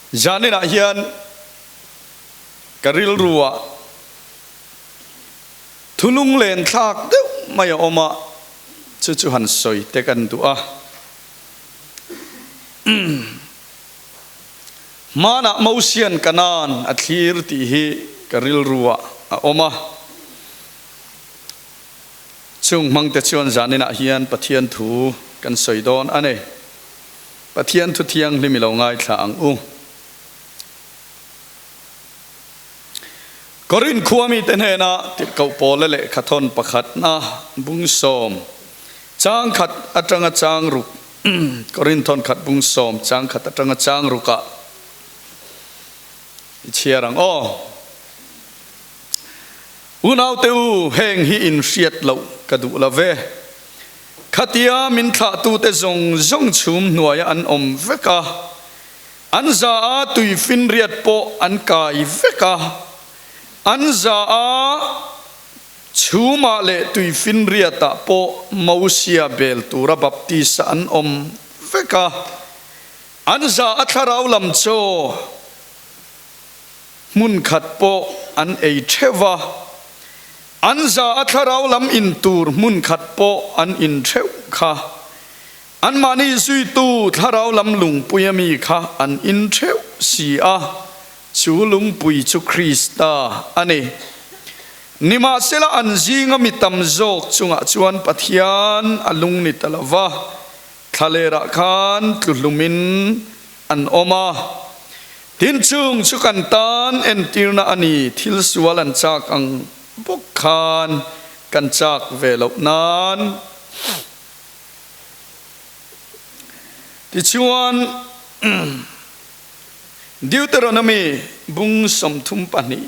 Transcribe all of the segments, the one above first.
Zaninah hian ka rilruah thulung len thlak deuh mai a awm a, chu chu han sawi te kan duh a. Hmanah Mosian Kanaan a thlir tih hi ka rilruah a awm a. Chung hmangte chuan zaninah hian Pathian thu kan sawi dawn a ni. Pathian thu thianghlim i lo ngaithla ang u. Korinth khua mite hnena tirhkoh Paula lehkhathawn pakhatna bungsawm chang khat atanga chang ruk Korinth thawn khat bungsawm chang khat atanga chang rukah i chhiar ang aw. Unaute u, heng hi in hriat loh ka duh lo ve. Khatia min thlahtute zawng zawng chhum hnuaia an awm vek a, an za a tui finriat pawh an kai vek a, an za a chhumah leh tui finriatah pawh Mosia bel tura baptisa an awm vek a, an za a thlarau lam chaw hmun khat pawh an ei theuh a, an za a thlarau lam in tur hmun khat pawh an in theuh kha. Anmahni zuitu thlarau lam lungpui a mi kha an in theuh si a, chu lungpui chu Krista a ni. Nimahsela an zinga mi tam zawk chungah chuan Pathian a lung ni ta lo va, thlalerah khan tluhlumin an awm a. Tin chung chu kan tan entirna a ni, thil sual an chak ang bawk khan kan chak ve loh nan. Tichuan, Deuteronomy bung 32.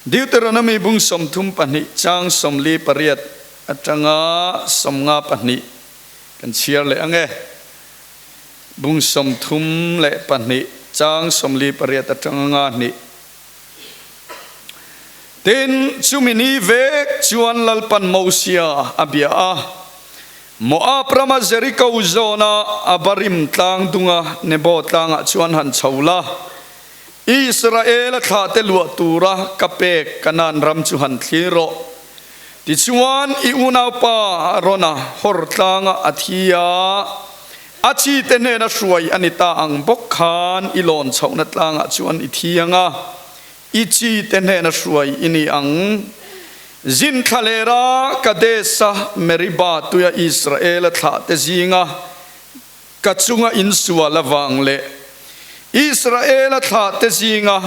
Deuteronomy bung 32 chang 48 atanga 52 kan chhiar leh ang e. Bung 32 chang 48 atanga 52. Tin, chumi ni vek chuan Lalpan Mosia a bia a, Moab rama Jeriko zawna Abarim tlang dunga Nebo tlangah chuan han chho la, Israela thlahte luah tura ka pek Kanaan ram chu han thlir rawh. Tichuan, i unaupa Arona hawr tlanga a thi a, a chite hnena hruai a ni ta ang bawk khan i lawn chhohna tlangah chuan i thi ang a, i chite hnena hruai i ni ang. Zin thlalera Kadesh-a Meribah tuia Israela thlahte zinga Ka chunga insual avang leh Israela thlahte zinga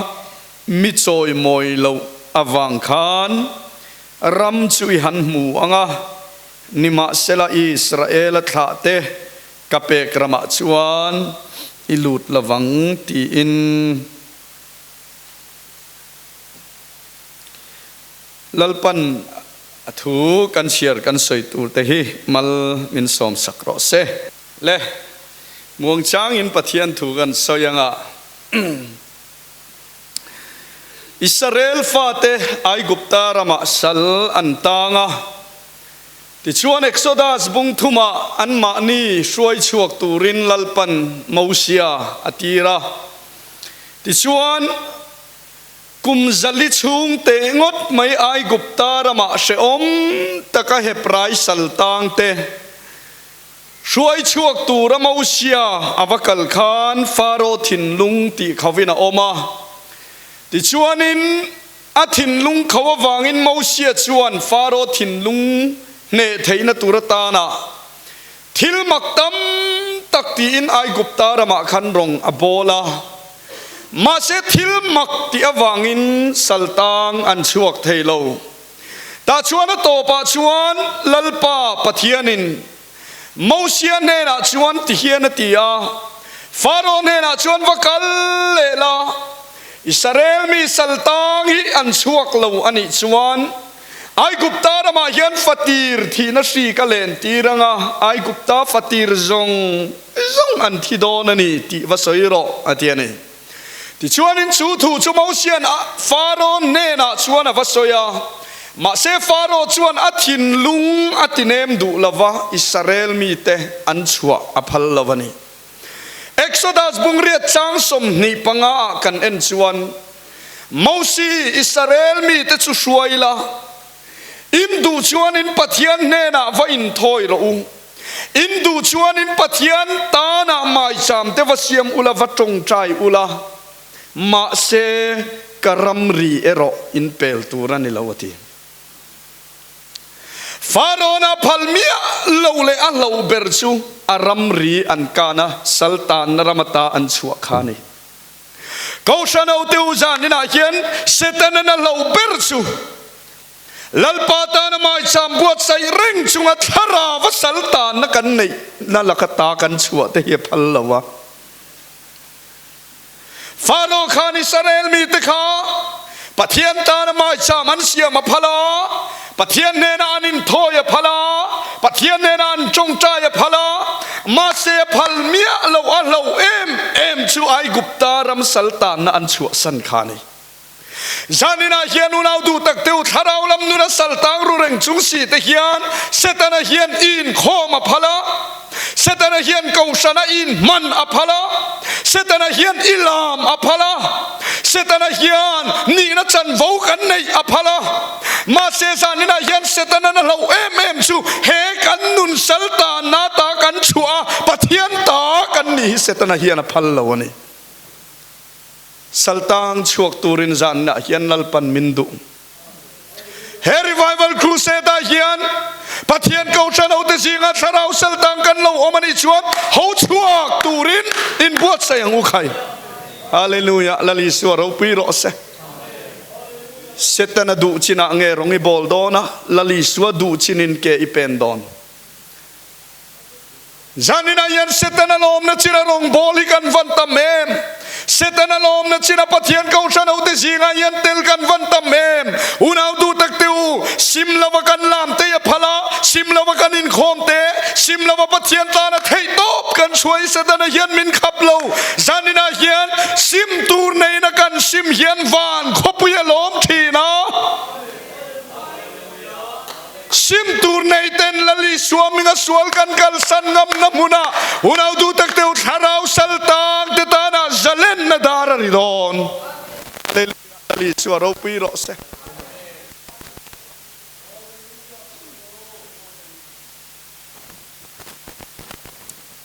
mi chawimawi loh avang khan ram chu i han hmu ang a, nimahsela Israela thlahte ka pek ramah chuan i lut lovang tiin. Lalpan a thu kan chhiar kan sawi tur te hi mal min sawm sak rawh se. Le, muangchangin Pathian thu kan sawi anga Israel fate Aigupta ramah sal an tang a, tichuan Exodus bung thumah anmahni hruai chhuak turin Lalpan Mosia a tir a, tichuan, Kum zali chhung teh ngawt mai Aigupta ramah hrehawm taka Hebrai sal tang te hruai chhuak tura Mosia a va kal khan Faro thinlung tih khovin a awm a. Tichuanin a thinlung kho avangin Mosia chuan Faro thinlung hneh theihna tur atana thil mak tam tak tiin Aigupta ramah khan rawng a bawl a. Mahse thil mak tih avangin saltang an chhuak thei lo. Tah chuan a tawpah chuan Lalpa Pathianin Mosia hnenah chuan ti hian a ti a, Faro hnenah chuan va kal leh la, Israel mi saltang hi an chhuak lo a nih chuan Aigupta ramah hian fatir thihna hri ka len tir ang a, Aigupta fatir zawng zawng an thi dawn a ni tih va sawi rawh, a ti a ni. Tichuanin chu thu chu Mosia'n Farawn hnenah chuan a va sawi a. Mahse Faro chuan a thinlung a tinem duh lo va, Israel mite an chhuah a phal lo a ni. Exodus bungriat chang 25 ah kan en chuan, Mosi, Israel mite chu hruai la, in duh chuan in Pathian hnenah va inthawi rawh u. In duh chuan in Pathian tanah maicham te va siam ula, va tawngtai ula, mahse ka ramri erawh in pel tur a ni lo, a ti. Farawn-a phal miah lo leh a hlo ber chu a ramri an kan a, sal tanna ram ata an chhuah kha a ni. Kohhran hote u zan inah hian Setanan a hlo ber chu Lalpa tana maicham buatsaih reng chunga thlarau a sal tanna kan neihna laka ta kan chhuah te hi a phal lo a. Faro khan Israel mite kha Pathian tana maicham an siam a phal a, Pathian hnena an inthawi a phal a, Pathian hnena an tawngtai a phal a, mahse a phal miah loh a hloh em em chu Aigupta ram sal tanna an chhuahsan kha a ni. Zaninah hian unau duh tak te u thlarau lam nuna sal tang ru reng chung si te hian Setana hian i inkhawm a phal a, Setana hian Kohhrana i inhman a phal a, Setana hian i lam a phal a, Setana hian nihna chanvo kan neih a phal a. Mahse zaninah hian Setana na hloh em em chu he kan nun sal tanna ta kan chhuah a, Pathian ta kan nih hi Setana hian a phal lo a ni. Saltang chhuak turin zanah hian Lalpan min duh. He Revival Crusade ah hian Pathian Kohhran hote zinga thlarau saltang kan lo awm a nih chuan ho chhuak turin inbuatsaih ang u khai. Hallelujah, Lal Isua ropui rawh se. Setana duh chinah nge rawng i bawl dawn a, Lal Isua duh chinin ke i pen dawn. Zaninah hian Setana lawmna china rawngbawl hi kan van tam em? Setana lawmna china Pathian Kohhran hote zingah hian tel kan van tam em? Unau duh tak te u, sim lova kan lam te a phal a, sim lova kan inkhawm te, sim lova Pathian tana theih tawp kan hruai Setana hian min khap lo. Zaninah hian sim tur neina kan sim hian van khawpui a lawm thin a. Sim tur nei ten Lal Isua hminga sual kan kalsan ngamna hmunah unau duh tak teu thlarau sal tang te tana zalenna dar a ri dawn. Hallelujah Lal Isua ropui rawh se.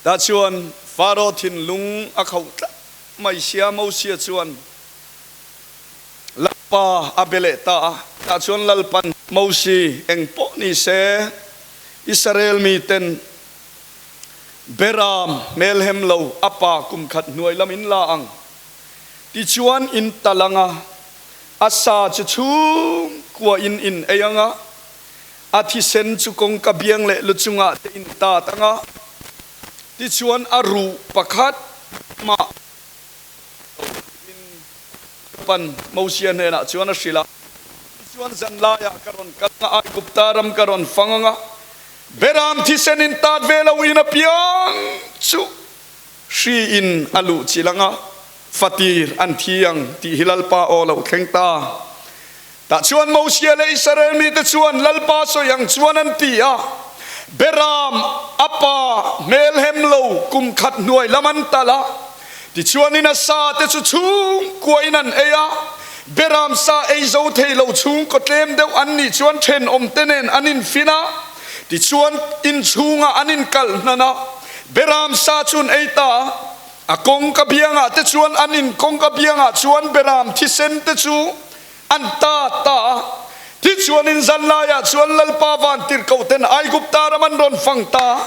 Tah chuan Faro thinlung a khauh tlat mai sia Mosia chuan Lalpa a be leh ta a, tah chuan Lalpan Mosi eng pawh ni se, Israel miten Beram hmelhem lo a pa kum khat hnuai lam in la ang. Tichuan in tal ang a, a sa chu chhungkua in in ei ang a, a thisen chu kawngka biang leh lu chungah te in tat ang a, tichuan a ruh pakhat mah Lalpan Mosia hnenah chuan a hrilh a, Tichuan zan laiah ka rawn kal ang a, Aigupta ram ka rawn fang ang a, Beram thisen in tat ve lo in apiang chu hri in a luh chilh ang a, fatir an thi ang tih hi Lalpa aw lo thleng ta. Tah chuan Mosia leh Israel mite chuan Lalpa sawi ang chuan an ti a, Beram a pa hmelhem lo kum khat hnuai lam an talh a, tichuanin a sa te chu chhungkua in an ei a, Beram sa ei zo thei lo chhungkaw tlem deuh an nih chuan thenawm te nen an infin a, tichuan inchhungah an inkalh hnan a, Beram sa chu an ei ta a. A kawngka biangah te chuan an in kawngka biangah chuan Beram thisen te chu an ta ta a. Tichuanin zan laiah chuan Lalpa vantirhkohten Aigupta ram an rawn fang ta.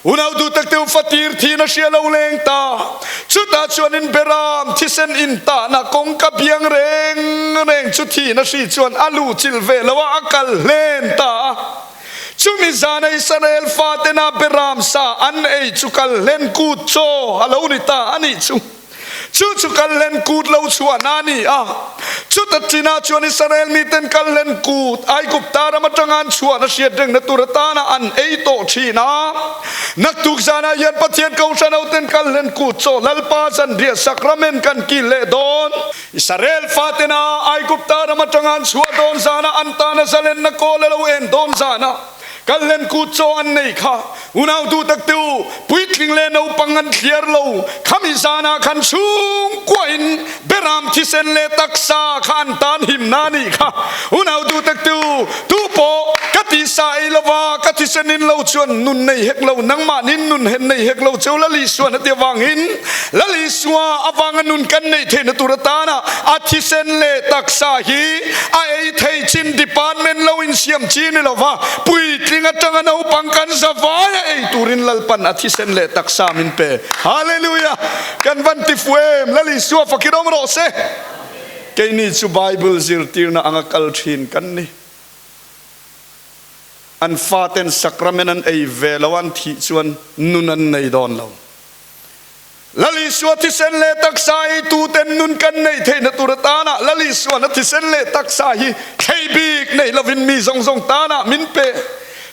Unau duhtak te u fatir thin a hria lo leng ta. Chutah chuanin Beram thisen in tahna kawngka biang reng reng chu thin a hri chuan a lu chilh ve lo a, a kal hlen ta a. Chumi zana Israel fatena Beram sa an ei chu kal hlen kut chaw a lo ni ta a nih chu. Chu chu Kalhlen Kût lo chhuahna a ni a. Chuta chinah chuan Israel miten Kalhlen Kût, Aigupta ram aṭanga an chhuahna hriat rengna tur atana an ei tawh ṭhin a. Naktuk zanah hian Pathian Kohhran hoten Kalhlen Kût chaw Lalpa zanriah sakramen kan kil leh dawn. Israel fatena Aigupta ram aṭanga an chhuah dawn zanah an tana zalenna kawl a lo en dawn zanah Kalhlen Kût chaw an nei kha. Unau duh tak te u, puitling leh naupang an thliar lo. Khami zanah khan chhungkuahin Beram thisen leh taksa kha an tan himna a nih kha. Unau duh tak te u, tu pawh ka tisa ei lova ka thisen in lo chuan nun nei hek lo, nangmahnin nun hen nei hek lo cheu Lal Isuan a ti avangin Lal Isua avanga nun kan neih theihna tur atana a thisen leh taksa hi a ei thei chin department lo insiam chi ni lova puitling atanga naupang kan zavai a ei turin Lalpan a thisen leh taksa min pe. Hallelujah! Kan van ti fu em? Lal Isua fakin awm rawh se. Keini chu Bible zirtirna anga kal thin kan ni. An faten sacrament an ei ve lo an thih chuan nun an nei dawn lo. Lal Isua thisen leh taksa ei tuten nun kan neih theihna tur atana Lal Isuan a thisen leh taksa hi thlei bik nei lovin mi zawng zawng tana min pe.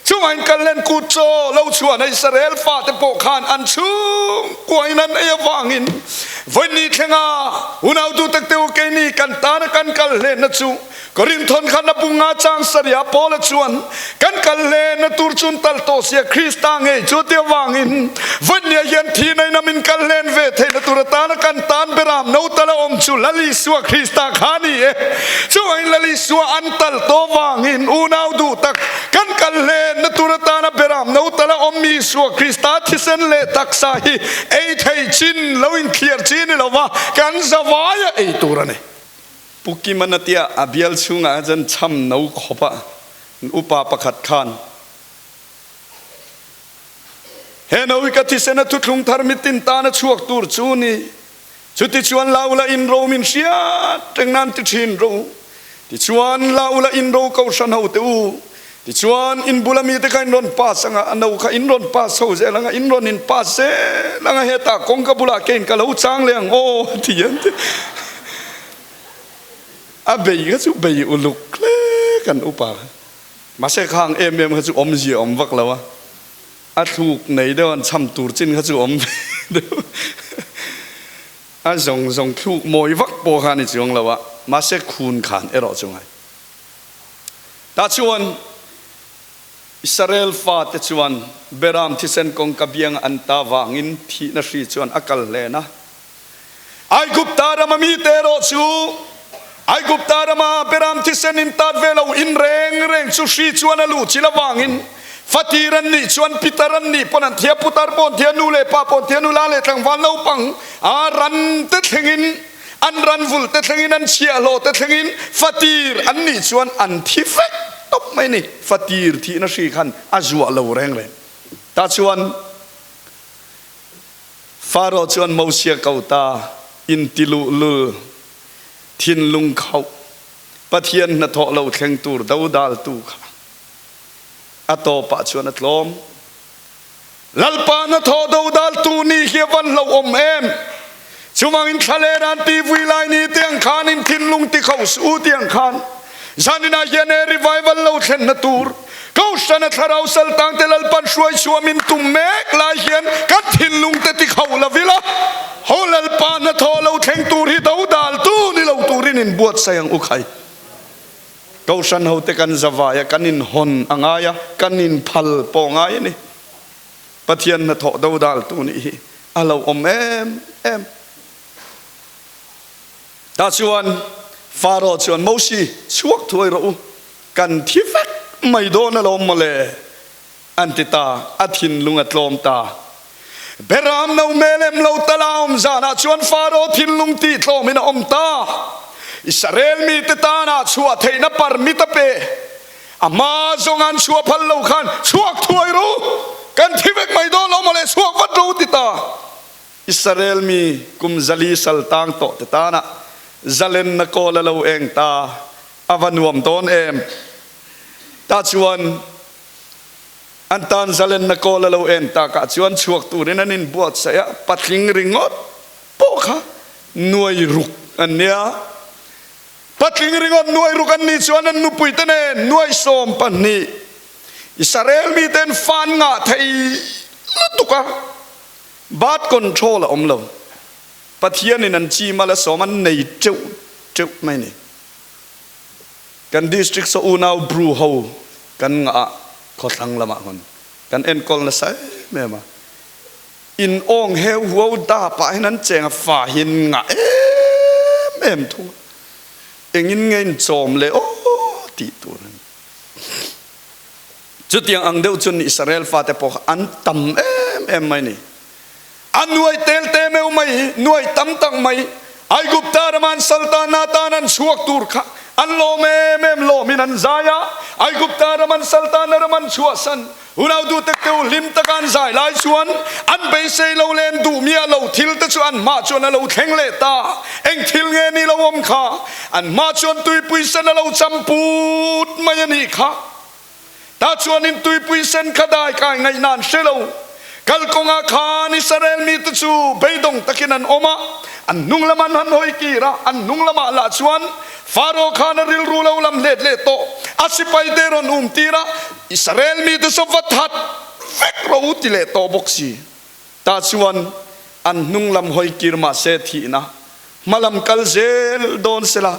Chungah in kal len kut chaw lo chhuahna Israel fate pawh khan an chhungkuain an ei avangin vawiin thlenga unautu takte u keini kan tana kan kal hlenna chu Korinthon khan a bunga chang sarih ah Paula chuan, Kan kal hle na tur chun tal tawh sia Krista ngei chu ti avangin vawinia hian thi nei na min kal hlen ve theih na tur atana kan tan beram no tal a awm chu Lal Isua Krista kha a ni e. Chuvangin Lal Isua an tal tawh vangin unau duh tak kan kal hle na tur atana beram no tal a awm Isua Krista thisen leh taksa hi ei thei chin lo inthliar chi ni lova kan zavaia ei tur a ni. Pu Kim-a tia a bial chhungah chuan cham no khawp a upa pakhat khan he no hi ka thisen a thuthlung thar mitin tan a chhuak tur chu ni. Chuti chuan la ula in ro min hriat reng nan ti thin ro. Tichuan la ula in ro kohhran ho te u. Tichuan in bula mite kha in rawn pass anga, a no kha in rawn pass ho zel anga, in rawn in pass zel anga, hetah kawngka bulah kein ka lo chang leh ang aw ti an ti. A bei kha chu bei uluk hle kan upa kha. Mahse khang em em kha chu awmzia awm vak lo a, a thluk nei deuh an cham tur chin kha chu awm ve deuh. A zawng zawng thluk mawi vak pawh kha a ni chuang lo a, mahse khun khan erawh chu ngai. Tah chuan Israel fate chuan Beram thisen kawngka bianga an ta vangin thihna hri chuan a kal hlen a. Aigupta rama mite erawh chu Aigupta rama Beram thisen in tat ve lo in reng reng chu hri chuan a luh chil avangin fatir an nih chuan pitar an nih pawn an thia, putar pawh an thia, nu leh pa pawh an thia, nula leh tlangval naupang a ran te thlengin An ran vul te thlengin an chhiahhlawh te thlengin fatir an nih chuan an thi vek tawp mai ni. Fatir thihna hri khan a zuah lo reng reng. Tah chuan Faro chuan Mosia ko ta intiluhlul thinlung khauh Pathian hnathawh lo thleng tur dodaltu kha a tawpah chuan a tlawm. Lalpa hnathawh dodaltu ni hi a van hlauhawm em? Chuvangin thla leh ran ti vui lai ni tiang khan in thinlung ti kho suh u tiang khan zaninah hian he revival lo thlenna tur Kohhrana thlarau saltang te Lalpan hruai chhuah min tum mek lai hian kan thinlung te ti kho lo ila ho Lalpa hnathawh lo thleng tur hi dodaltu ni lo turin in buatsaih ang u khai. Kohhran hote kan zavai a, kan inhawn a ngai a, kan inphal pawh ngai a ni. Pathian hnathawh dodaltu nih hi a lo awm em em. Tah chuan Faro chuan, Mosi, chhuak thuai rawh u, kan thi vek mai dawn alawm mawle, an ti ta, a thinlung a tlawm ta. Beram no mel em lo tal a awm zanah chuan Faro thinlung tih tlawmin a awm ta. Israel mite tana chhuah theihna permit a pe. A hma zawng an chhuah phal lo khan chhuak thuai ru, kan thi vek mai dawn lo mawle, chhuak vat ru ti ta. Israel mi kum zali sal tang tawh te tana zalenna kawl a lo eng ta, a va nuam dawn em. Tah chuan An tan zalenna kawl a lo en takah chuan chhuak turin an inbuatsaih a, patling ringawt pawh kha Nuai ruk an nia. Patling ringawt nuai ruk an nih chuan an nupuite nen nuai 12. Israel miten fan ngah thei lutuk a, birth control a awm lo. Pathianin an chi mal a sawm an nei teuh teuh mai ni. Kan district saw unau Bru ho kan ngah a, khawthlang lamah hawn kan enkawl nasa em em a. In awng heu huau da pah hian an cheng a, fa hi an ngah em em thung a. Engin nge in chawm leh aw tih tur a ni. Chutiang ang deuh chuan Israel fate pawh kha an tam em em mai a ni. A nuai tel te meuh mai hi, nuai tam tak mai Aigupta rama an saltana atan an chhuak tur kha an lawm em em lawmin an zai a. Aigupta rama an saltana ram an chhuahsan Unau duhtak te u hlim taka an zai lai chuan an beisei lo leh an duh miah lo thil te chu an hmah chuan a lo thleng leh ta. Eng thil nge ni lo awm kha? An hmah chuan tuipui sen a lo cham put mai a nih kha. Tah chuanin tuipui sen kha dai kai ngaihna an hre lo. Kalkawngah khan Israel mite chu beidawng takin an awm a, an hnung lam an han hawi kir a, an hnung lamah lah chuan Faro khan a rilru lo lam hlet leh tawh, a sipaite rawn um tir a, Israel mite chu va that vek rawh u ti leh tawh bawk si. Tah chuan an hnung lam hawi kir mah se thihna hma lam kal zel dawn sela,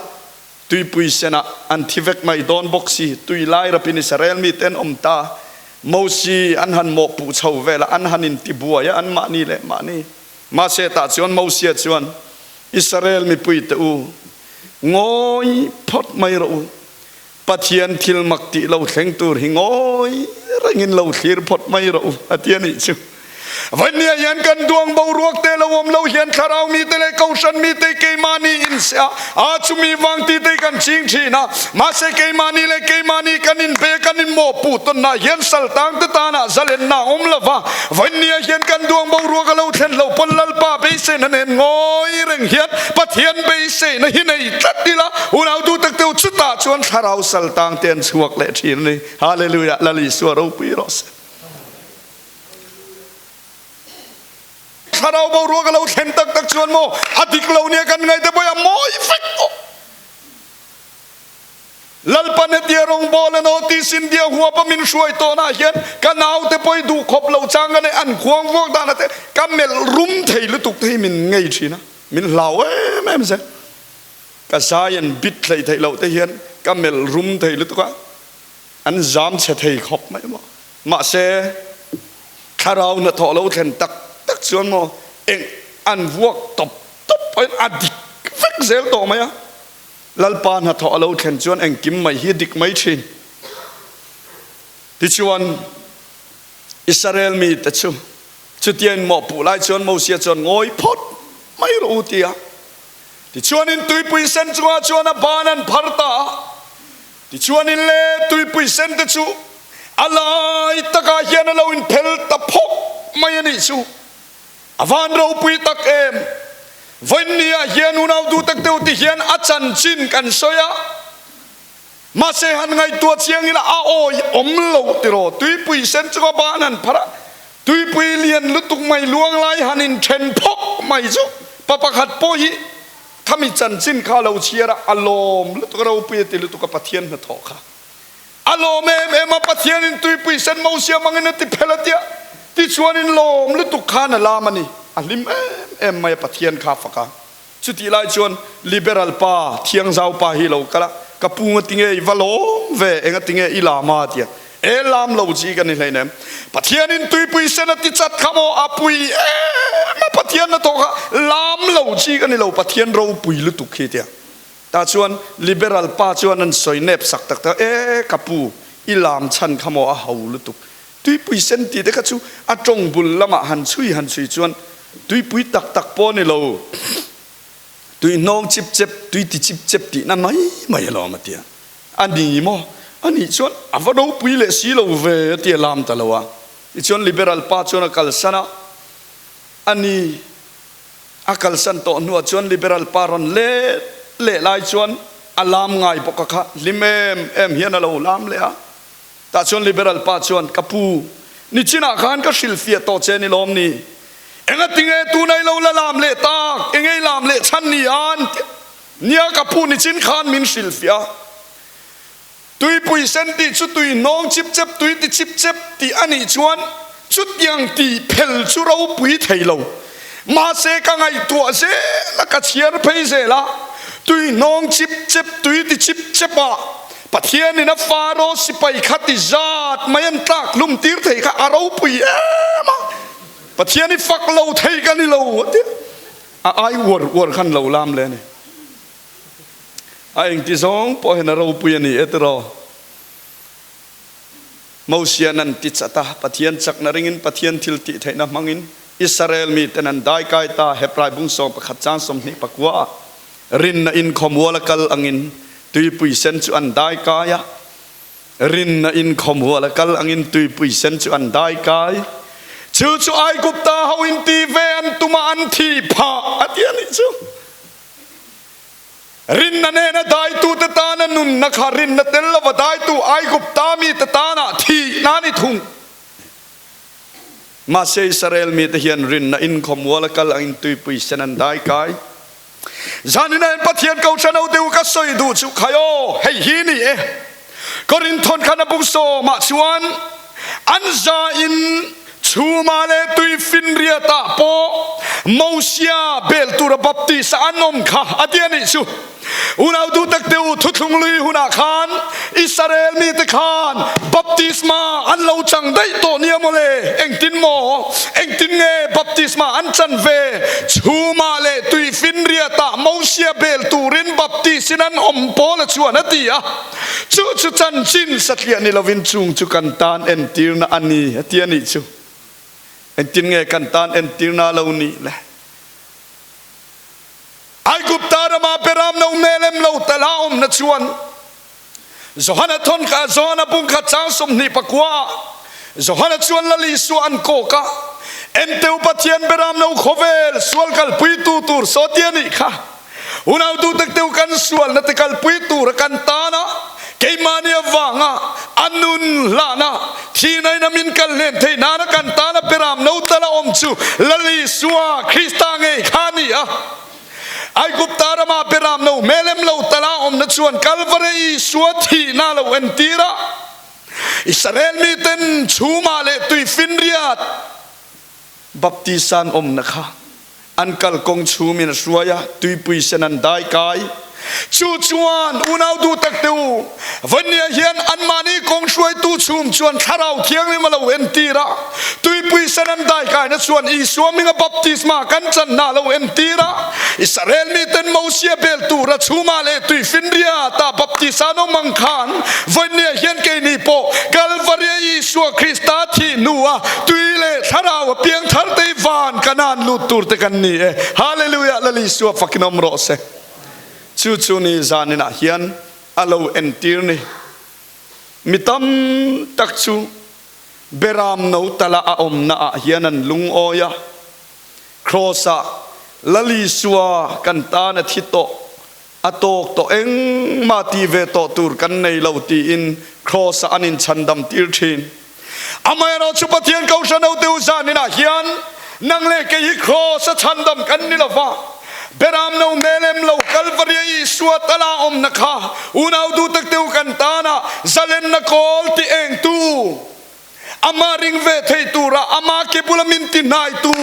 Tuipui senah an thi vek mai dawn bawk si, tui lai rapin Israel mite an awm ta. Mosi an han mawhpuh chho vel a, an han intibuai a, an mahni leh mahni. Mahse tah chuan Mosia chuan, Israel mipuite u, ngawi phawt mai rawh u, Pathian thil mak tih lo thleng tur hi ngawi rengin lo thlir phawt mai rawh u, a ti a nih chu. Vania hian kan duang boruak te lo awm lo hian thlarau mite leh kohhran mite keimahni inse a, a chumi vang ti te kan ching thin a, mahse keimahni leh keimahni kan inbe kan inmawhpuh tawnah hian saltang te tanah zalenna a awm lo va, Vania hian kan duang boruak a lo thlen lo pawn Lalpa beiseina nen ngawi reng hian Pathian beiseina hi nei tlat ila, unau duh tak deuh chutah chuan thlarau saltang te an chhuak leh thin a ni. Hallelujah, Lal Isua ropui rawh se. Thlarau boruak a lo thlen tak tak chuan maw a dik lo nia kan ngaih te pawh hi a mawi vek tawh. Lalpan hetia rawngbawl a naw ti sin dia huap a min hruai tawnah hian ka naute pawh hi duh khawp lo chang ka nei an khuang vuak dan ate ka melh rum thei lutuk te hi min ngei thin a, min hlau em em zel. Ka zai an bit hlei theih loh te hian ka melh rum thei lutuk a, an zam chhe thei khawp mai maw. Mahse, thlarau hnathawh lo thlen tak tak chuan maw eng an vuak tawp tawp pawhin a dik vek zel tawh mai a. Lalpa hnathawh a lo thlen chuan engkim mai hi a dik mai thin. Tichuan, Israel mite chu chutia inmawhpuh lai chuan Mosia chuan ngawi phawt mai rawh u ti a. Tichuanin tuipui sen chungah chuan a ban an phar ta a. Tichuanin le tuipui sen te chu a lai takah hian a lo inphel ta phawk mai a nih chu. A van ropui tak em! Vawiinniah hian unau duh tak deuh ti hian a chanchin kan sawi a, mahse han ngaihtuah chiang ila a awi awm lo tiraw? Tuipui sen chu a ban han phar a, tuipui lian lutuk mai luang lai han inthen phawk mai chu pa pakhat pawh hi Khami chanchin kha a lo chhiar a, a lawm lutuk a, ropui a ti lutuk a, Pathian hnathawh kha a lawm em em a, Pathianin tuipui sen Mosia hmangin a ti phel a tia, tichuanin lawm lutuk khan a lam a ni, a hlim em em mai a, Pathian kha a fak a. Chutih lai chuan Liberal pa, Thiangzau pa hi lo kal a, ka pu nga tinge i va lawm ve, enga tinge i lam a tia. E lam lo chi ka ni hleinem. Pathianin tuipui sen a ti chat kha maw a pui em a Pathian na thawh kha lam lo chi ka ni lo Pathian ropui lutuk khi tia. Tah chuan liberal pa chuan an sawi nep sak tak tak e ka pu i lam chhan kha maw a ho lutuk tuipui sen tih te kha chu a tawng bul lamah han chhui han chhui chuan tuipui tak tak pawh ni lo tui hnawng chip chep tui ti chip chep tihna mai mai alawm a tia. A ni maw? A nih chuan a va ropui leh si lo ve a ti a lam ta lo a. Tichuan Liberal pa chuan a kalsan a, a ni a kalsan tawh hnuah chuan Liberal pa rawn let leh lai chuan a lam ngai bawk a kha hlim em em hian a lo lam leh a. Tah chuan Liberal pa chuan, Ka pu, nichinah khan ka hrilhfiah tawh che ni lawm ni? Engatinge tuna i lo la lam leh tak? Enge i lam leh chhan ni a? An ti a. Nia ka pu nichin khan min hrilhfiah a. Tuipui sen tih chu tui hnawng chip chep, tui ti chip chep tih a nih chuan chutiang tih phel chu ropui thei lo. Mahse ka ngaihtuah zel a, ka chhiar phei zel a, tui hnawng chip chep, tui ti chip chep ah Pathianin a Faro sipai kha ti zat mai an tlak hlum tir thei kha a ropui em a, Pathian i fak lo thei ka ni lo a ti a, a ai uar uar khan lo lam le a ni. A engti zawng pawh hian a ropui a ni e tiraw? Mosian an ti chat a, Pathian chakna ringin Pathian thil tih theihna hmangin Israel miten an daikai ta, Hebrai bung 11 chang 29 ah rinna in khawmual a kal angin tuipui sen chu an daikai a, rinna in khawmual a kal angin tuipui sen chu an daikai. Chu chu Aigupta ho in ti ve an tuma an thih phah a ti a nih chu. Rinna nena daitute tana nunna kha rinna tel lova daitu Aigupta mite tana thihna a ni thung. Mahse Israel mite hian rinna inkhawmual a kal angin tuipui sen an dai kai. Zanina in Pathian kohhran ho deuh ka sawi duh chu khai aw, hei hi ni e. Korinthon khan a bung sawmah chuan an za in Chhuma leh tuifinriatah pawh Mosia bel tura baptist a an awm kha a ti a nih chu. Unau duh tak te u, thuthlung lui hunah khan Israel mite khan baptisma an lo chang daih tawh nia maw le? Engtin maw? Engtin nge baptisma an chan ve? Chhuma leh tuifinriatah Mosia bel turin baptist in an awm Paula chuan a ti a. Chu chu chanchin satliah ni lovin chung chu kan tan entirna a ni a ti a nih chu. Engtin nge kan tan entirna a lo nih le? Aigupta rama Beram no melem lo tal a awmna chuan Johana thawn kha Johana bung kha chang 29 ah Johana chuan Lal Isua an kawk a, Enteu Pathian Beram no khawvel sual kalpuitu tur saw ti a nih kha. Unau duhtak deuh kan sualna te kalpui tura kan tana keimahni avanga a nun hlana thihnain a min kal hlen theih nana kan tana beram no tala awm chu Lal Isua Krista ngei kha a ni a. Aigupta rama beram no hmelem lo tala awmna chuan Kalvary Isua thihna a lo entir a. Israel miten chhumah leh tuifinriat Baptist an awmna kha an kalkawng chhumin a hruai a, tuipui sen an dai kai. Chu chuan unau duh tak te u, Vania hian anmahni kawng hruaitu chhum chuan Thlarau Thianghlim a lo entir a, tuipui sen an dai kaina chuan Isua hminga baptisma kan channa a lo entir a, Israel miten Mosia bel tura chhumah leh tuifinriata baptisa an awm ang khan Vawihnia hian keini pawh Kalvaria Isua Krista thih hnua tui leh thlarau a piang thar te hi van Kanaan lut tur te kan ni e. Hallelujah Lal Isua fakin awm rawh se. Chu chu ni zaninah hian a lo entir ni. Mi tam tak chu Beram no tala a awmna ah hian an lungawi a. Kraws ah Lal Isua kan tan a thi tawh. A tawk tawh engmah tih ve tawh tur kan nei lo tiin Kraws ah an inchhandam tir thin. Amaherawh chu Pathian Kohhran hote u zaninah hian nang leh kei hi Kraws a chhandam kan ni lova, Beram no hmel em lo Kalvaria Isua tala awmna kha unau duhtak te u kan tana zalenna kawl ti engtu Amah ring ve thei tura ama ke bula min ti hnaitu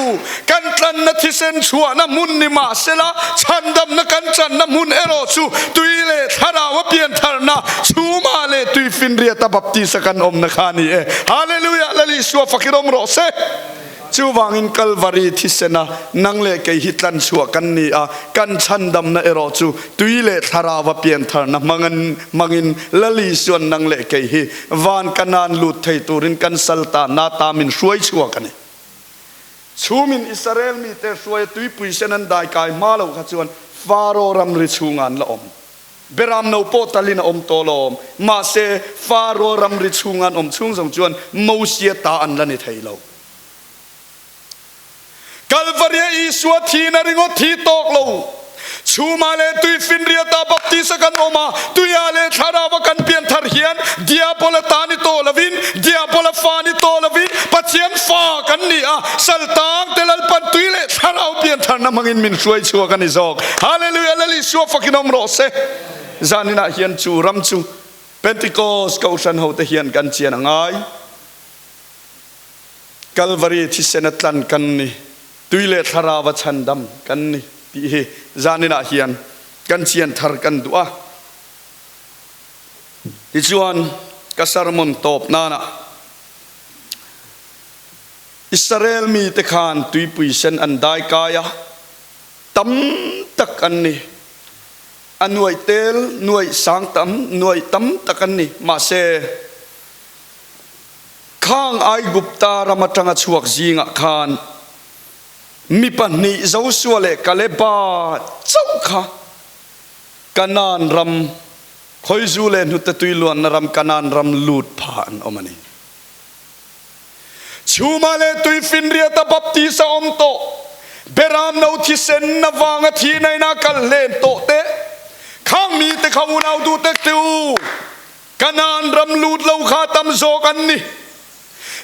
kan tlanna thisen chhuahna hmun ni mah sela, chhandamna kan channa hmun erawh chu tui leh thlarau a piantharna chhumah leh tui finriata baptisa kan awmna kha a ni e. Hallelujah! Lal Isua fakir awm rawh se. Chuvangin Kalvari thisena nang leh kei hi tlan chhuah kan ni a, kan chhandamna erawh chu tui leh thlarau a piantharna hmangin Lal Isuan nang leh kei hi van Kanaan lut thei turin kan sal ta na ta min hruai chhuak a ni. Chhumin Israel mite hruaia tuipui sen an dai kai hma lo kha chuan Faro ramri chhungah an la awm. Beram no pawh talin a awm tawh lawm. Mahse, Faro ramri chhunga an awm chhung zawng chuan Mosia ta an la ni thei lo. Kalvaria Isua thihna ringawt thi tawk lo. Chhuma leh tuifinriata baptisa kan awm a, tuia leh thlarauva kan pian thar hian Diabola ta ni tawh lovin, Diabola fa ni tawh lovin, Pathian. Pathian fa kan ni a, saltang te Lalpan tui leh thlarau piantharna hmangin min hruai chhuak a ni zawk. Hallelujah! Lal Isua fakin awm rawh se. Zaninah hian chu ram chu Pentecost Kohhran hote hian kan chian a ngai. Kalvari thisena tlan kan ni, tui leh thlarau a chhandam kan ni tih hi zaninah hian kan chian thar kan duh a. Tichuan, ka sermon tawp nana Israel mite khan tuipui sen an dai kai a, tam tak an ni. A nuaih tel, nuaih sang tam, nuaih tam tak an ni. Mahse, khang Aigupta ram atanga chhuak zingah khan mi pahnih Josua leh Kaleba chauh kha Kanaan ram, Khawizu leh hnute tui luanna ram Kanaan ram lut pha an awm a ni. Chhuma leh tui finriata baptis a awm tawh, Beram no thisen avanga thihna ina kal hlen tawh te, khang mite kha unau duh tek te u, Kanaan ram lut lo kha tam zawk an ni.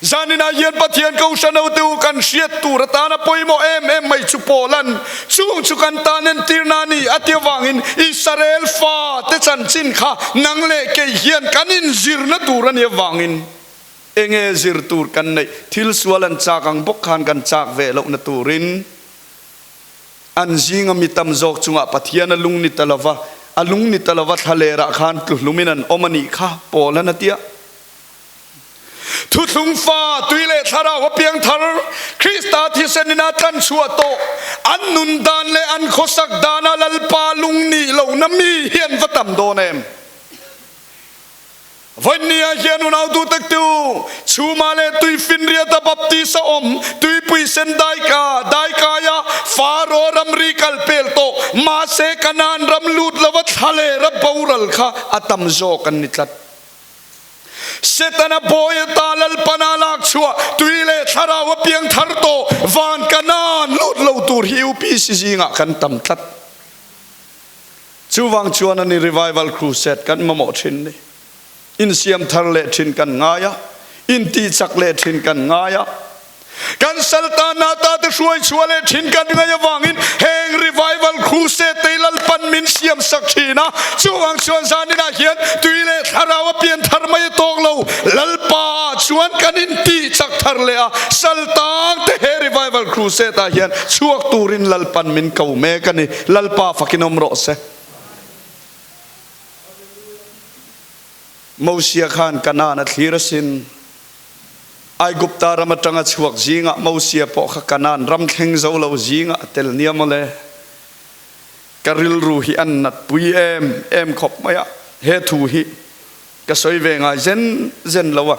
Zaninah hian Pathian Kohhran hote u kan hriat tur atana pawimawh em em mai chu Paula'n chung chu kan tan entirna a ni a ti avangin Israel fate chanchin kha nang leh kei hian kan inzirna tur a ni avangin enge zir tur kan neih thil sual an chak ang bawk khan kan chak ve lohna turin an zinga mi tam zawk chungah Pathian a lung ni ta lova a lung ni ta lova thlalerah khan tluhlumin an awm a nih kha Paula'n a ti a. Thuthlung fa, tui leh thlarau a piang thar, Krista thisen ina tlan chhuah tawh, an nun dan leh an khawsak dana Lalpa lung nih lohna mi hi an va tam dawn em? Vawinia hian unau duh tak te u, chhuma leh tui finriata baptis a awm, tuipui sen daika, daikaia Faro ramri kal pel tawh, mahse Kanaan ram lut lova thlalera boral kha a tam zawk an ni tlat. Setana bawi ata Lalpana lak chhuah tui leh thlarau a piang thar tawh van Kanaan lut lo tur hi UPC zingah kan tam tlat. Chuvang chuan a ni Revival Crusade kan mamawh thin ni. Insiam thar leh thin kan ngai a, intihchak leh thin kan ngai a. Kan saltana ta te hruai chhuah leh thin kan ngaih avangin heng revival crusade te Lalpan min siam sak thin a, chuvang chuan zaninah hian tui leh thlarau a pian thar mai a tawk lo, Lalpa ah chuan kan intih chak thar leh a, saltang te he revival crusade ah hian chhuak turin Lalpan min ko mek a ni, Lalpa fakin awm rawh se. Mosia khan Kanaan a thlir asin. Aigupta ram atanga chhuak zingah Mosia pawh kha Kanaan ram thleng zo lo zingah a tel nia mawle. Ka rilru hi an nat pui em em khawp mai a, he thu hi ka sawi ve ngai zen zen lo a,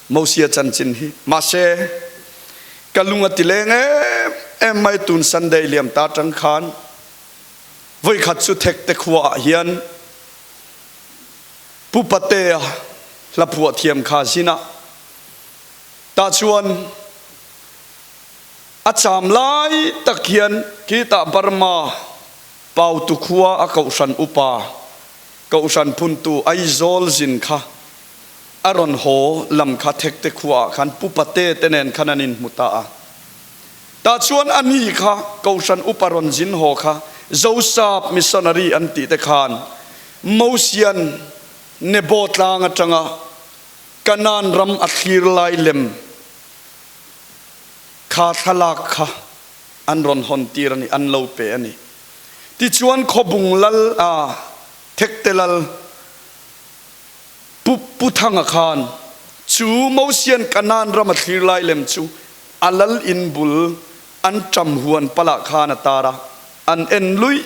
Mosia chanchin hi. Mahse, ka lung a ti leng em em mai tun Sunday liam ta tang khan vawikhat chu Thekte khua ah hian Pu Patea hla phuah thiam kha zin a, tah chuan a cham lai tak hian khitah Burma Pautu khua a kohhran upa, kohhran phuntu Aizawl zin kha a rawn haw lam kha Thekte khuaah khan Pu Pate te nen khan an inhmu ta a. Tah chuan a ni kha kohhran upa rawn zin haw kha Zosap missionary an tih te khan Mosian Nebo tlang atanga Kanaan ram a thlir lai lem kha thlalak kha an rawn hawn tir a ni, an lo pe a ni. Tichuan Khawbung lal a Thekte lal Pu Pu Thanga khan chu Mosian Kanaan ram a thlir lai lem chu a lal in bul an ṭam huan palah khan a tar a, an en luih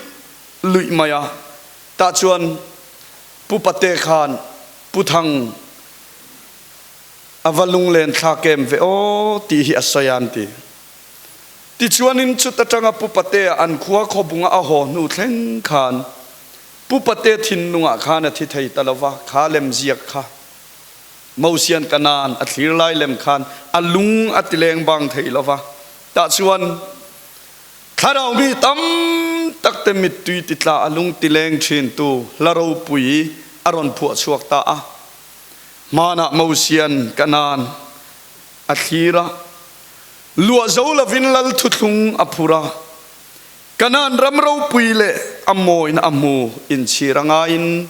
luih mai a. Tah chuan Pu Pate khan Pu Thang a va lunglen thlak em ve aw tih hi a sawi a an ti. Tichuanin chut atanga Pu Patea an khua khawbunga a haw hnu thleng khan Pu Pate thinlungah khan a thi thei ta lo va, kha lem ziak kha Mosian Kanaan a thlir lai lem khan a lung a ti leng bang thei lo va. Tah chuan Thlarau mi tam tak te mittui ti tla a lung ti leng thin tu hla ropui a rawn phuah chhuak ta a. Hmanah Mosian Kanaan. a thlir a, luah zo lovin lal thuthlung a phur a, Kanaan ram ropui leh a mawina a hmu inchhir a ngaiin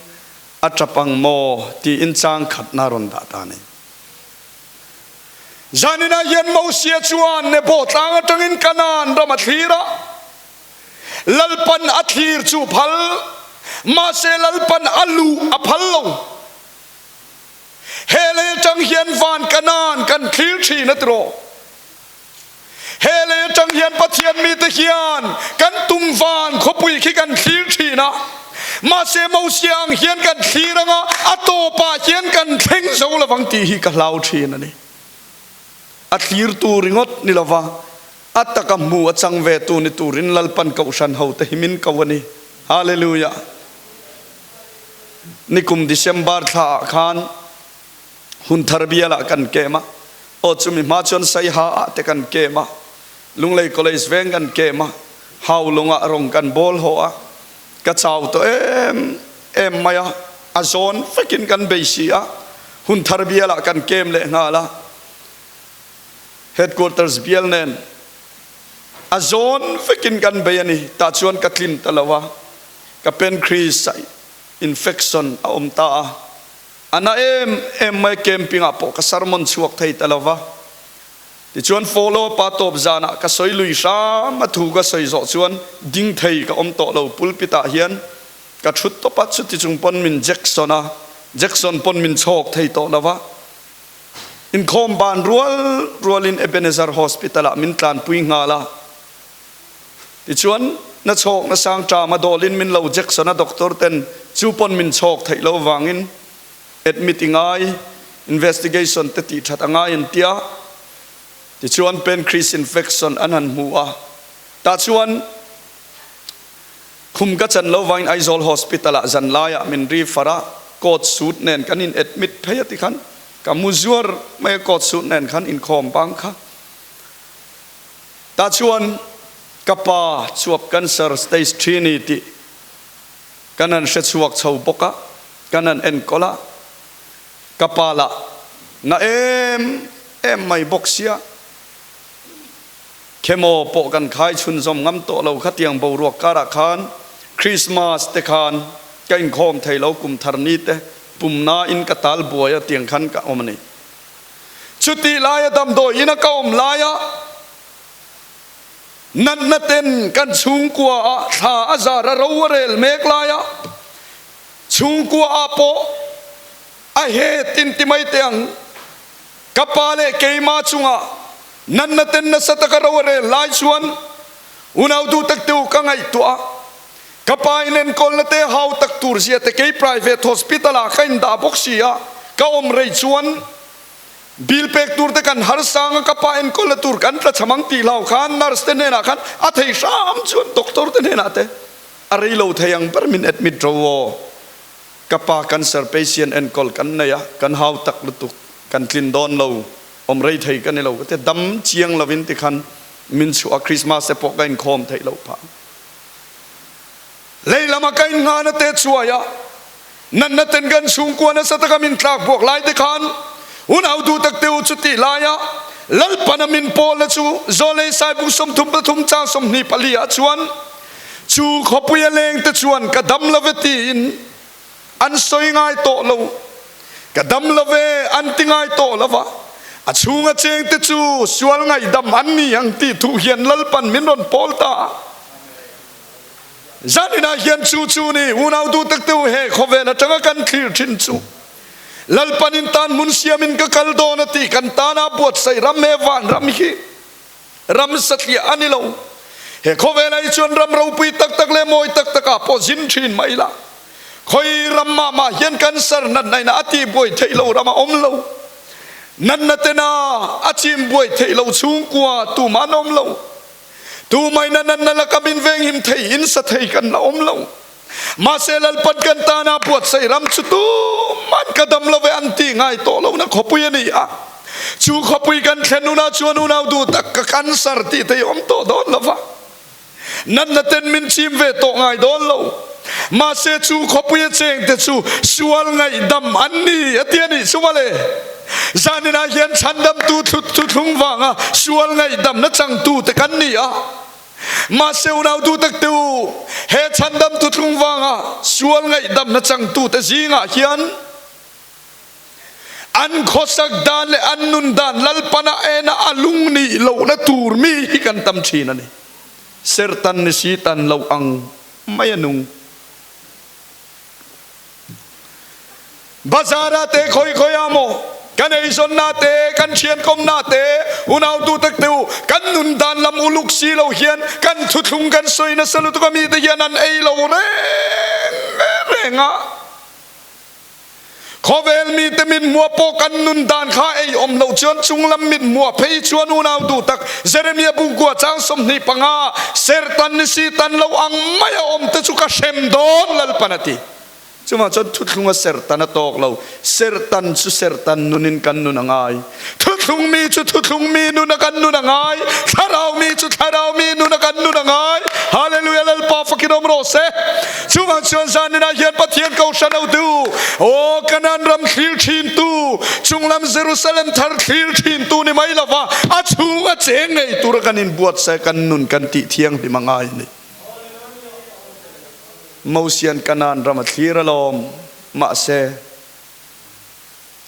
a tap ang maw tiin chang khatna a rawn dah ta a ni. Zaninah hian Mosia chuan Nebo tlang atangin Kanaan ram a thlir a, Lalpan a thlir chu phal, mahse Lalpan a luh a phal lo. He lei atang hian van Kanaan kan thlir thin a ti rawh. He lei atang hian Pathian mite hian kan tum van khawpui khi kan thlir thin a, mahse Mosia ang hian kan thlir anga a tawpah hian kan thleng zo lovang tih hi ka hlau thin a ni. A thlirtu ringawt ni lova a taka hmu a chang ve tu ni turin Lalpan Kohhran hote hi min ko a ni. Hallelujah! Nikum December thla ah khan hun thar bial ah kan kem a, aw chumi hma chuan Saiha ah te kan kem a, Lunglei College veng kan kem a, Haulung ah rawng kan bawl haw a, ka chau tawh em em mai a, a zawn vekin kan bei si a, hun thar bial ah kan kem leh nghal a, Headquarters bial nen a zawn vekin kan bei a ni, tah chuan ka tlin ta lo a, ka pancreas ah infection a awm ta a, a na em em mai camping ah pawh ka sermon chhuak thei ta lo va, tichuan follow up a tawp zanah ka sawi lui hram a thu ka sawi zawh chuan ding thei ka awm tawh lo pulpit ah hian ka thut tawp a, chuti chung pawn min Jackson a, Jackson pawn min chhawk thei tawh lo va. Inkhawm ban rual rualin Ebenezer Hospital ah min tlanpui nghal a. Tichuan, na chhawk na sang ṭam a dawlin min lo Jackson a doctor ten chu pawn min chhawk theih lo vangin admit i ngai, investigation te tih ṭhat a ngai an tia. Tichuan, pancreas infection an han hmu a. Tah chuan khum ka chan lo vangin Aizawl Hospital ah zan laiah min refer a, coat suit nen kan in admit phei a tikhan ka mu zuar mai a coat suit nen khan inkhawm bang kha. Tah chuan ka pa chuap cancer stage thi ni tih kan han hre chhuak chho bawk a, kan han enkawl a, ka pa lah na em em mai bawk sia. Khemaw pawh kan khai chhunzawm ngam tawh lo khatiang boruak karah khan Christmas te khan ka inkhawm thei lo kum thar ni te pumna in ka tal buai a tiang khan ka awm a ni. Chutih laia damdawi ina ka awm laia natna ten kan chhungkua ah thla a zar a ro a rel mek laia chhungkua ah pawh a het in ti mai teh ang. Ka pa leh keimah chungah natna ten nasa taka ro a rel lai chuan unau duh tak te u ka ngaihtuah a, ka pa in enkawlna te hau tak tur zia te kei private hospital ah ka indah bawk si a, ka awm rei chuan bill pek tur te kan harsa ang a, ka pa enkawlna tur kan tla cham ang tih hlau khan nurse te hnenah khan a thei hram chuan doctor te hnenah te a rei lo thei ang ber min admit ro aw. Ka pa cancer patient enkawl kan nei a, kan hau tak lutuk, kan tlin dawn lo, awm rei thei ka ni lo ka ti a, dam chiang lovin tikhan min chhuah a, Christmas te pawh ka inkhawm theih loh phah. Lei lama ka innghahna te chuai a, natna ten kan chhungkua nasa taka min tlak buak lai te khan unau duh tak te u chutih laia Lalpana min pawlna chu Zawlei Saibuk 33 chang 24 ah chuan Chu khawpui a leng te chuan ka dam lo ve tiin an sawi ngai tawh lo. Ka dam lo ve an ti ngai tawh lo va, a chhunga cheng te chu sual ngaihdam an ni ang tih thu hian Lalpan min rawn pawl ta a. Zaninah hian chu chu ni unau duh tak te u he khawvel atanga kan thlir thin chu Lalpan in tan hmun siamin ka kal dawn a tih kan tana buatsaih ram he vanram hi Ram satliah a ni lo. He khawvelah hi chuan ram ropui tak tak leh mawi tak takah pawh zin thin mah ila, khawi ram mah mah hian cancer natnaina a tihbuai theih lo ram a awm lo. Natna tena a chimbuai theih lo chhungkua tumah an awm lo. Tumaina natna laka min venghim thei in sa thei kan la awm lo. Mahse Lalpan kan tana buatsaih ram chu tuman ka dam lo ve an tih ngai tawh lohna khawpui a ni a. Chu khawpui kan thlen hunah chuan unau duh tak ka cancer tih te hi awm tawh dawn lo va. Natna ten min chim ve tawh ngai dawn lo. Mahse chu khawpui a cheng te chu sual ngaihdam an ni a ti a nih chu mawle. Zaninah hian chhandamtu thuthlung vanga sual ngaihdamna changtute kan ni a. Mahse unautu takte u, he chhandam thuthlung vanga sual ngaihdamna changtute zingah hian an khawsak dan leh an nun dan Lalpana ena a lung nih lohna tur mi hi kan tam thin a ni. Sertan ni si tan lo ang mai a nung. Bazar ah te khawi khawi ah maw kan eizawnna te kan thiankawmna te unautu tak te u kan nun dan lam uluk si lo hian kan thuthlung kan sawi nasa lutuk a mite hian an ei lo reng reng a. Khawvel mite mithmuah pawh kan nun dan kha ei awm loh chuan chunglam mithmuah phei chuan unau duh tak Jeremia bungkua chang 25 sertan ni si tan lo ang mai a awm te chu ka hrem dawn Lalpan a ti. Chuvang chuan thuthlung a sertan a tawk lo. Sertan chu sertan nunin kan nun a ngai. Thuthlung mi chu thuthlung mi nun a kan nun a ngai. Thlarau mi chu thlarau mi nun a kan nun a ngai. Hallelujah Lalpa fakin awm rawh se. Chuvang chuan zaninah hian Pathian kohhran hotu, aw Kanaan ram thlir thintu, chunglam Jerusalem thar thlir thintu ni mai lova a chhung a cheng ngei tura kan inbuatsaih kan nun kan tih thianghlim a ngai a ni. Mosian Kanaan ram a thlir alawm, mahse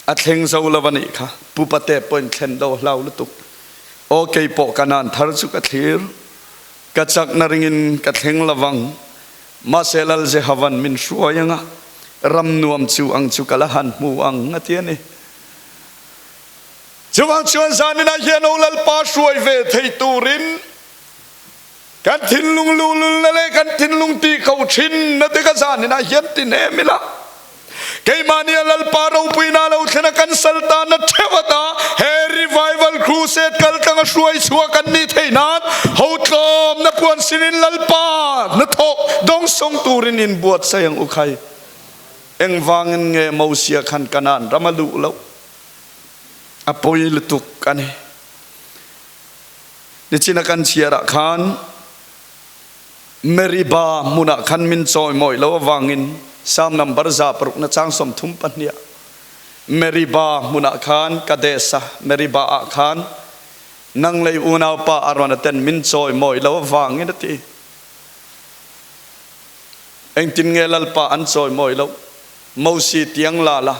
a thleng zo lo a nih kha. Pu Pate pawhin thlen lo a hlau lutuk. Aw keipawh Kanaan thar chu ka thlir. Ka chakna ringin ka thleng lovang, mahse Lal Jehovan min hruai anga ram nuam chu ang chu ka la han hmu ang a ti a ni. Chuvang chuan zaninah hian aw Lalpa hruai ve thei turin kan thinlung luhlulna leh kan thinlung tih ko thinna te ka zaninah hian ti hnem ila. Keimahnia Lalpa ropuina lo thlen a kan sal tana theuh ata he Revival Crusade kal tanga hruai chhuah kan nih theih nan ho tlawmna puan sinin Lalpa hnathawh dawngsawng turin inbuatsaih ang u khai. Engvangin nge Mosia khan Kanaan ram a luh loh? A pawi lutuk a ni. Nichina kan chhiarah khan Meribah hmunah khan min chawimawi lo avangin Salm number 600 chang 32 Meribah hmunah khan Kadesh-a Meribah ah khan nang lei unaupa Arona ten min chawimawi lo avangin a ti. Engtin nge Lalpa an chawimawi loh? Mosi tiang la la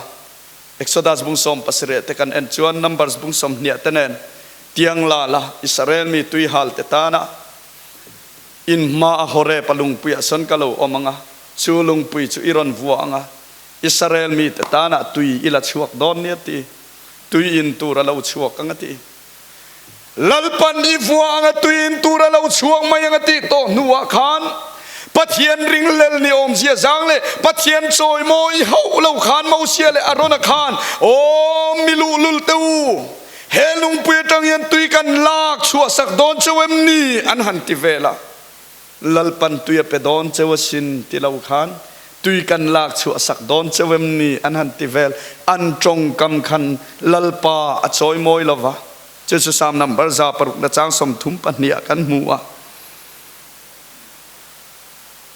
Exodus bung 17 te kan en chuan Numbers bung 20 te nen tiang la la Israel mi tuihal te tana In hma a Horeb a lungpuiah sawn ka lo awm ang a, chu lungpui chu i rawn vua ang a, Israel mite tanah tui i la chhuak dawn nia ti, tui in tur a lo chhuak ang a ti. Lalpan i vua ang a, tui in tur a lo chhuak mai ang a tih tawh hnuah khan Pathian ringlel ni awmzia zang leh Pathian chawimawi hauh lo khan Mosia leh Arona khan, Aw mi luhlul te u! He lungpui atang hian tui kan lak chhuah sak dawn cheu em ni? an han ti vel a. Lalpan tui a pe dawn cheu asin ti lo khan tui kan lak chhuah sak dawn cheu em ni? an han ti vel. An tawngkam khan Lalpa a chawi mawi lo va. Chu chu Salm number 600 na chang 32 ah kan hmu a.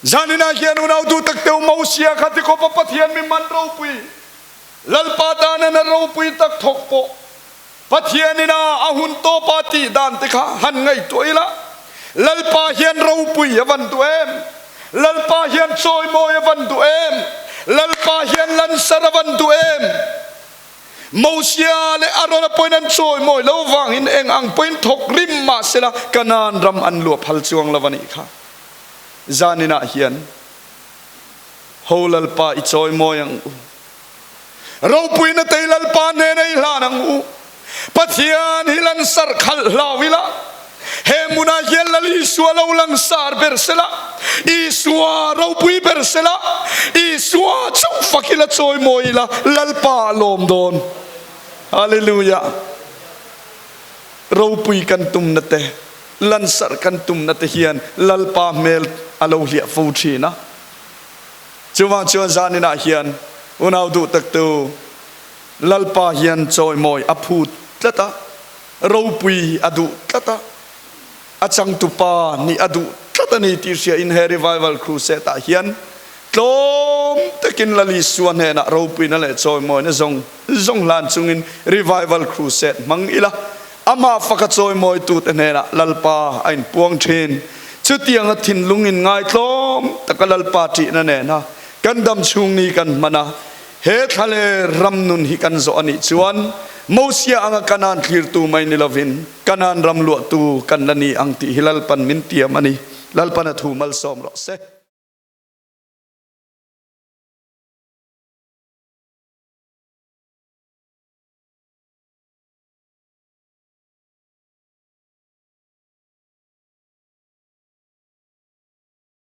Zaninah hian unautu takteu Mosia kha tikhawpa Pathian mi man ropui Lalpa tana na ropui tak thawk pawh Pathian ina a hun tawpa tih dan te kha han ngaihtuah ila, Lalpa hian ropui a van duh em? Lalpa hian chawimawi a van duh em? Lalpa hian lansar a van duh em? Mosia leh Arona pawhin an chawimawi lo vangin eng ang pawhin thawk rim mah sela Kanaan ram an luah phal chuang lo a nih kha. Zaninah hian Ho Lalpa i chawimawi ang u. Ropuina tei Lalpa hnena i hlan ang u. Pathian hi lansar khalh hlau ila, he hmunah hian Lal Isua lo langsar ber sela, Isua ropui ber sela, Isua chauh fak ila chawimawi ila, Lalpa a lawm dawn. Hallelujah. Ropui kan tumna te, lansar kan tumna te hian Lalpa hmel a lo hliah fo thin a. Chuvang chuan zaninah hian unau duh taktu Lalpa hian chawimawi a phut tlat a, ropui a duh tlat a, a changtupa nih a duh tlat a ni tih hriain he Revival Crusade ah hian. Tlawm takin Lal Isua hnenah ropuina leh chawimawina zawng zawng hlan chungin Revival Crusade hmang ila, amah faka chawimawitute hnenah Lalpa a inpuang thin. Chutianga thinlung inngai tlawm taka Lalpa ṭihna nena kan dam chhung ni kan hman a, he thla leh ram nun hi kan zawh a nih chuan Mosia anga Kanaan thlirtu mai ni lovin Kanaan ram luahtu kan la ni ang tih hi Lalpan min tiam a ni. Lalpan a thu malsawm rawh se.